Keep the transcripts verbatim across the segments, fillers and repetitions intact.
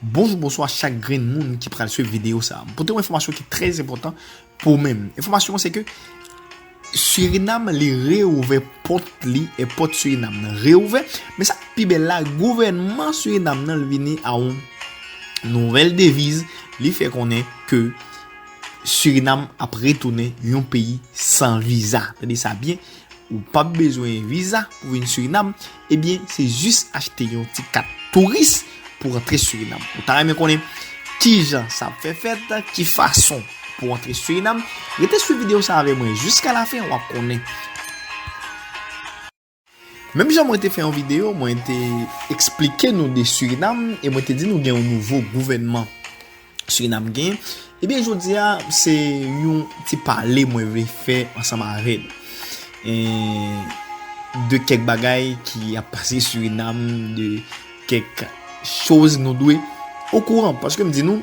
Bonjou, bonswa chak grenn moun ki pral swiv videyo sa. M pote yon enfòmasyon ki trè enpòtan pou ou menm. Enfòmasyon an se ke Surinam li reouvè pòt li e pòt Surinam nan reouvè. Men sa k pi bèl la, gouvènman Surinam nan l vini a yon nouvèl deviz. Li fè konnen ke Surinam ap retounen yon peyi san viza. Tande sa byen, ou p ap bezwen viza pou vin Surinam, ebyen, se jis achte yon ti kat touris pou rantre Surinam. Ou ta renmen konnen kijan sa ap fè fèt, ki fason pou rantre Surinam? Rete swiv videyo sa avè mwen jiska lafen, w ap konnen. Menm jan mwen te fè yon videyo, mwen te eksplike nou de Surinam e mwen te di nou gen yon nouvo gouvènman Surinam gen. Ebyen, jodi a, se yon ti pale mwen vle fè ansanm avè nou. E de kèk bagay ki ap pase Surinam, de kèk choz nou dwe okouran. Paske m di nou,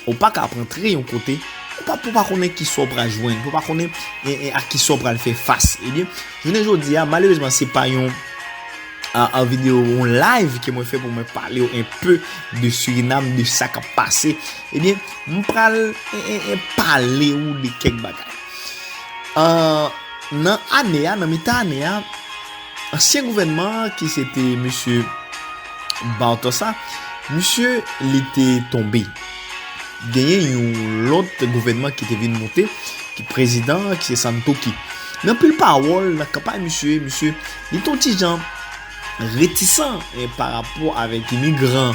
ou pa ka ap rantre yon kote, ou pa, pou pa konnen ki sa w pral jwenn, pou pa konnen e, e, a ki sa w pral fè fas. Ebyen, jounen jodi a, malerezman, se pa yon a, a videyo, yon live ke mwen fè pou mwen pale w enpe de Surinam, de sa k ap pase. Ebyen, m pral e, e, e, pale w de kèk bagay. A, nan ane a, nan mitan ane a, ansyen gouvènman an, ki se te mesye Bartos a, misye, li te tonbe. Genyen yon lòt gouvènman ki te vin monte, ki prezidan an, ki se Santokhi. Men anpil pawòl nan kanpay misye, misye, li te yon ti jan retisan, e, pa rapò avèk imigran.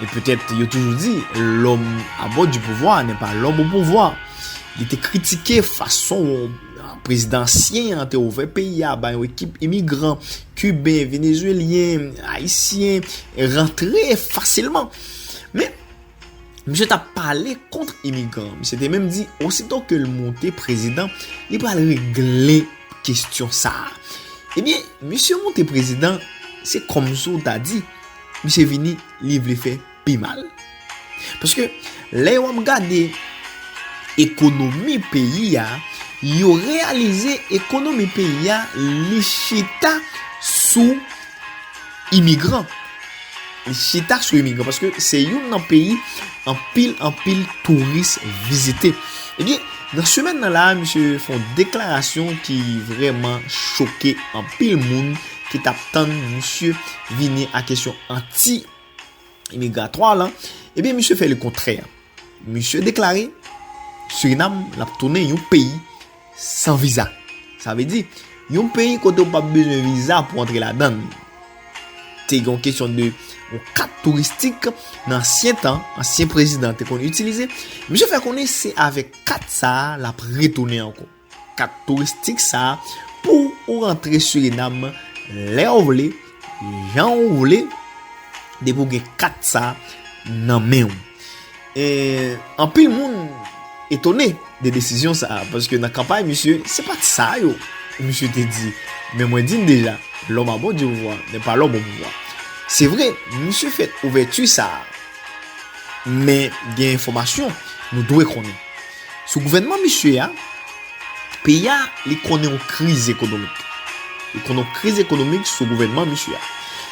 E petèt, yo toujou di, l'homme à bord du pouvoir n'est pas l'homme au pouvoir. Li te kritike fason, a, prezidan ansyen an te ouvè peyi a ba yon ekip imigran, kiben, venezwelyen, ayisyen, rantre fasilman. Men, misye t ap pale kont imigran. Misye te menm di, osito ke l monte prezidan, li pral regle kesyon sa a. Ebyen, misye monte prezidan, se kòmsi w ta di, misye vini, li vle fè pi mal. Paske, lè w ap gade ekonomi peyi a, yo reyalize ekonomi peyi a, li chita sou imigran. Li chita sou imigran, paske se youn nan peyi anpil, anpil touris vizite. Ebyen, nan semèn nan la, misye fè yon deklarasyon ki vrèman choke anpil moun ki t ap tann misye vini a kesyon anti imigratwa lan, ebyen, misye fè lekontrè. Misye deklare, Surinam, l ap tounen yon peyi san viza. Sa vle di, yon peyi kote w p ap bezwen viza pou antre ladan l. Te gen yon kesyon de yon kat touristik nan ansyen tan, ansyen prezidan te konn itilize. Misye fè konnen se avèk kat sa a l ap retounen ankò. Kat touristik sa a pou ou rantre Surinam lè w vle, jan w vle, depi w gen kat sa a nan men w. E, anpil moun etone de desizyon sa a, paske nan kanpay misye, se pa t sa yo misye te di. Men mwen di n deja, l'homme à bord du pouvoir n'est pas l'homme au pouvoir. Se vre, misye fè ouvèti sa a, men gen enfòmasyon nou dwe konnen. Sou gouvènman misye a, peyi a, li konnen yon kriz ekonomik. Li konnen yon kriz ekonomik sou gouvènman misye a.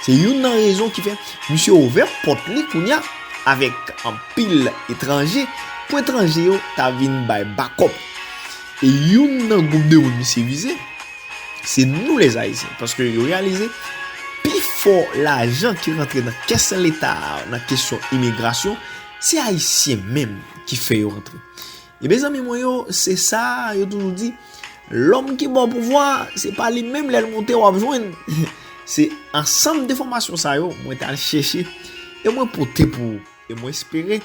Se youn nan rezon ki fè misye ouvè pòt li kounye a avèk anpil etranje, pou etranje yo ta vin bay bakòp. E youn nan gwoup de moun misye vize, se nou lèzayisyen, paske yo reyalize pifò lajan ki rantre nan kès leta a nan kesyon imigrasyon, se ayisyen menm ki fè yo rantre. E mezanmi mwen yo, se sa yo toujou di, lòm ki ba w pouvwa, se pa li menm lè l monte w ap jwenn. Se ansanm de enfòmasyon sa yo, mwen t al chèche, e mwen pote pou ou. E mwen espere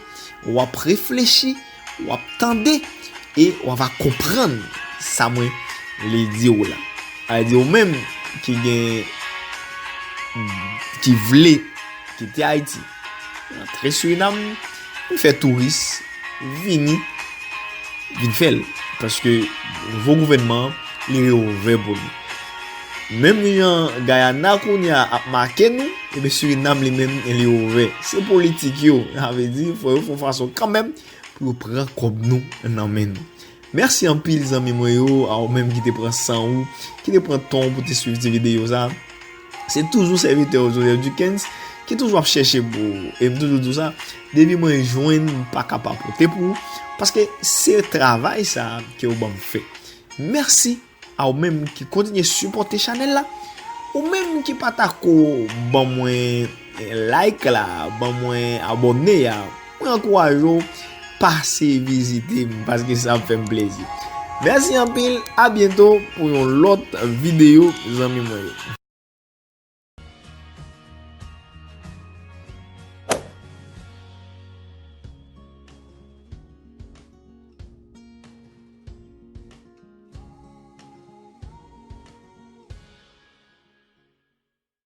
w ap reflechi, w ap tande, e w ap konprann sa mwen vle di w la. Sa vle di ou menm ki gen, ki vle kite Ayiti, rantre Surinam, vin fè touris, vini, vin fè l. Paske nouvo gouvènman an, li reouvè pou li. Menm jan Guyana kounye a ap make nou, ebyen Surinam li menm li ouvè. Se politik yo, sa vle di fò yo fè yon fason kanmenm pou yo pran kòb nou nan men nou. Mèsi anpil zanmi mwen yo, a ou menm ki te pran san ou, ki te pran tan ou pou te swiv ti videyo sa. Se toujou sèvitè ou Joseph Duckens ki toujou ap chèche pou ou. E m toujou di w sa, depi mwen jwenn, m pa ka pa pote pou ou, paske se travay sa ke w ban m fè. Mèsi a ou menm ki kontinye sipòte chanèl la, ou menm ki pa ta ko ban mwen like la, ban mwen abòne a, mwen ankouraje w pase vizite m, paske sa ap fè m plezi. Mèsi anpil, a byento pou yon lòt videyo, zanmi mwen yo.